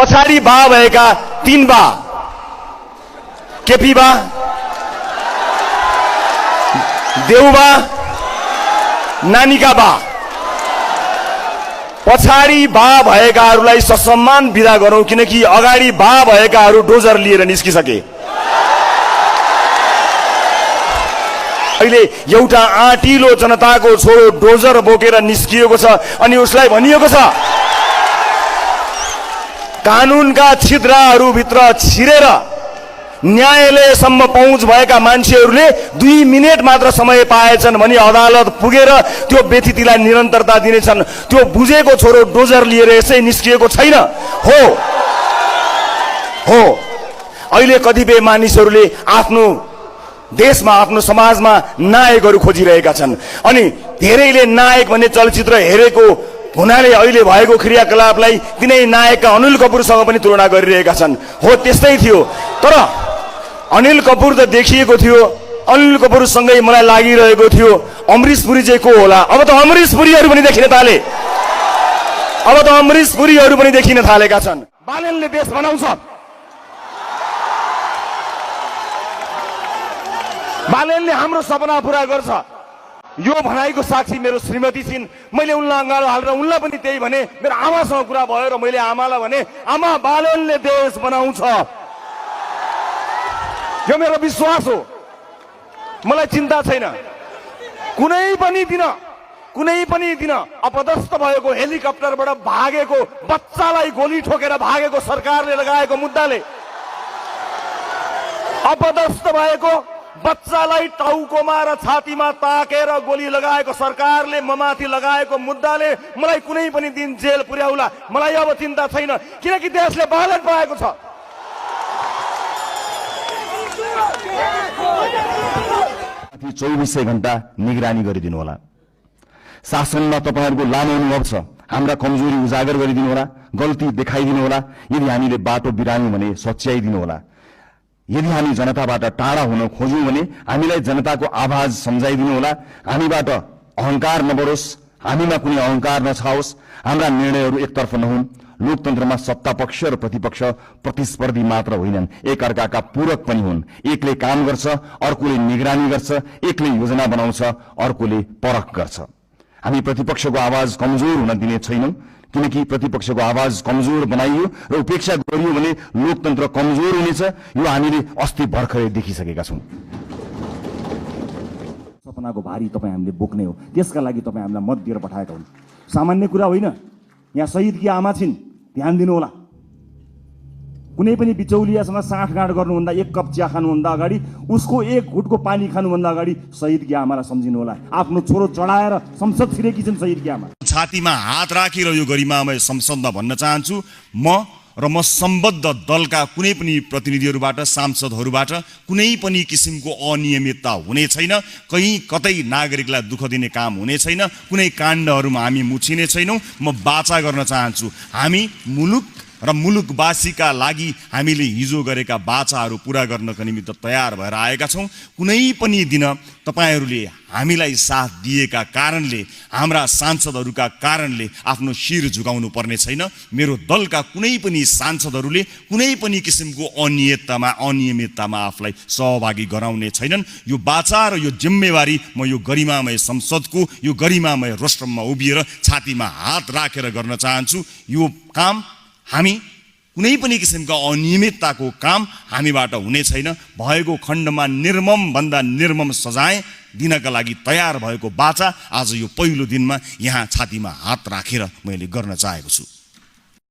पछाडि बा भएका 3 बा, केपी बा, देउबा, नानीका बा, पछाडि बा भएकाहरूलाई ससम्मान बिदा गरौं, किनकि अगाडि बा भएकाहरू डोजर लिएर निस्किसके। अहिले एउटा आँटिलो जनताको छोरो डोजर बोकेर निस्किएको छ अनि उसलाई भनिएको छ कानुनका छिद्राहरू भित्र छिरेर न्यायालयसम्म पहुँच भएका मान्छेहरूले 2 मिनेट मात्र समय पाएछन् भने अदालत पुगेर त्यो व्यतिथिलाई निरन्तरता दिनेछन्। त्यो बुझेको छोरो डोजर लिएर यसै निस्किएको छैन। हो अहिले कतिपय मानिसहरूले आफ्नो देशमा आफ्नो समाजमा नायकहरू खोजिरहेका छन् अनि धेरैले नायक भन्ने चलचित्र हेरेको हुनाले अहिले भएको क्रियाकलापलाई तिनै नायकका अनिल कपुरसँग पनि तुलना गरिरहेका छन्। हो त्यस्तै थियो, तर अनिल कपुर त देखिएको थियो, अनिल कपुरसँगै मलाई लागिरहेको थियो अमरीश पुरी चाहिँ को होला। अब त अमरीश पुरीहरू पनि देखिन थाले, अब त अमरीश पुरीहरू पनि देखिन थालेका छन्। बालनले देश बनाउँछ, बालनले हाम्रो सपना पूरा गर्छ, यो भनाइको साक्षी मेरो श्रीमती छिन्। मैले उनलाई अँगालो हालेर उनलाई पनि त्यही भने, मेरो आमासँग कुरा भयो र मैले आमालाई भने आमा बालनले देश बनाउँछ, यो मेरो विश्वास हो। मलाई चिन्ता छैन, कुनै पनि दिन अपदस्थ भएको हेलिकप्टरबाट भागेको बच्चालाई गोली ठोकेर भागेको सरकारले लगाएको मुद्दाले, अपदस्थ भएको बच्चालाई टाउकोमा र छातीमा ताकेर गोली लगाएको सरकारले ममाथि लगाएको मुद्दाले मलाई कुनै पनि दिन जेल पुर्याउला। मलाई अब चिन्ता छैन, किनकि देशले बालन पाएको छ। 24 घण्टा निगरानी गरिदिनु होला। शासनमा तपाईहरुको लामो अनुभव छ, हाम्रा कमजोरी उजागर गरिदिनु होला, गल्ती देखाइदिनु होला। यदि हामीले बाटो बिरायौं भने सच्याइदिनु होला। यदि हामी जनताबाट टाढा हुन खोज्यौं भने हामीलाई जनताको आवाज सम्झाइदिनु होला। हामीबाट अहंकार नबढोस्, हामीमा कुनै अहंकार नछाओस्, हाम्रा निर्णयहरू एकतर्फ नहुन्। लोकतन्त्रमा सत्ता पक्ष र प्रतिपक्ष प्रतिस्पर्धी मात्र होइनन्, एकअर्काका पूरक पनि हुन्। एकले काम गर्छ, अर्कोले निगरानी गर्छ, एकले योजना बनाउँछ, अर्कोले परख गर्छ। हामी प्रतिपक्षको आवाज कमजोर हुन दिने छैनौं, किनकि प्रतिपक्षको आवाज कमजोर बनाइयो र उपेक्षा गरियो भने लोकतन्त्र कमजोर हुनेछ। यो हामीले अस्ति भर्खरै देखिसकेका छौं। सपनाको भारी तपाई हामीले बोक्ने हो, त्यसका लागि तपाई हामीलाई मत दिएर पठाएका हुन्। सामान्य कुरा होइन। यहाँ शहीदकी आमा छिन्, ध्यान दिनु होला। कुनै पनि बिचौलियासँग साँठगाँठ गर्नुभन्दा, एक कप चिया खानुभन्दा अगाडि, उसको एक घुटको पानी खानुभन्दा अगाडि शहीदकी आमालाई सम्झिनु होला। आफ्नो छोरो चढाएर संसद छिरेकी छिन् शहीदकी आमा। छातीमा हात राखेर यो गरिमामय संसदमा भन्न चाहन्छु, म सम्बद्ध दलका कुनै पनि प्रतिनिधिहरूबाट, सांसदहरूबाट कुनै पनि किसिमको अनियमितता हुने छैन। कहीँ कतै नागरिकलाई दुःख दिने काम हुने छैन। कुनै काण्डहरूमा हामी मुछिने छैनौं। म वाचा गर्न चाहन्छु, हामी मुलुक र मुलुकवासीका लागि हामीले हिजो गरेका वाचाहरू पूरा गर्नका निमित्त तयार भएर आएका छौं। कुनै पनि दिन तपाईहरुले हामीलाई साथ दिएका कारणले, हाम्रा सांसदहरूका कारणले आफ्नो शिर झुकाउनु पर्ने छैन। मेरो दलका कुनै पनि सांसदहरूले कुनै पनि किसिमको अनियमिततामा आफूलाई सहभागी गराउने छैनन्। यो वाचा र यो जिम्मेवारी म यो गरिमामय संसदको, यो गरिमामय रोस्ट्रममा उभिएर छातीमा हात राखेर गर्न चाहन्छु। यो काम हामी कुनै पनि किसिमका अनियमितताको काम हामीबाट हुने छैन। भएको खण्डमा निर्मम भन्दा निर्मम सजाय दिनका लागि तयार भएको वाचा आज यो पहिलो दिनमा यहाँ छातीमा हात राखेर मैले गर्न चाहेको छु।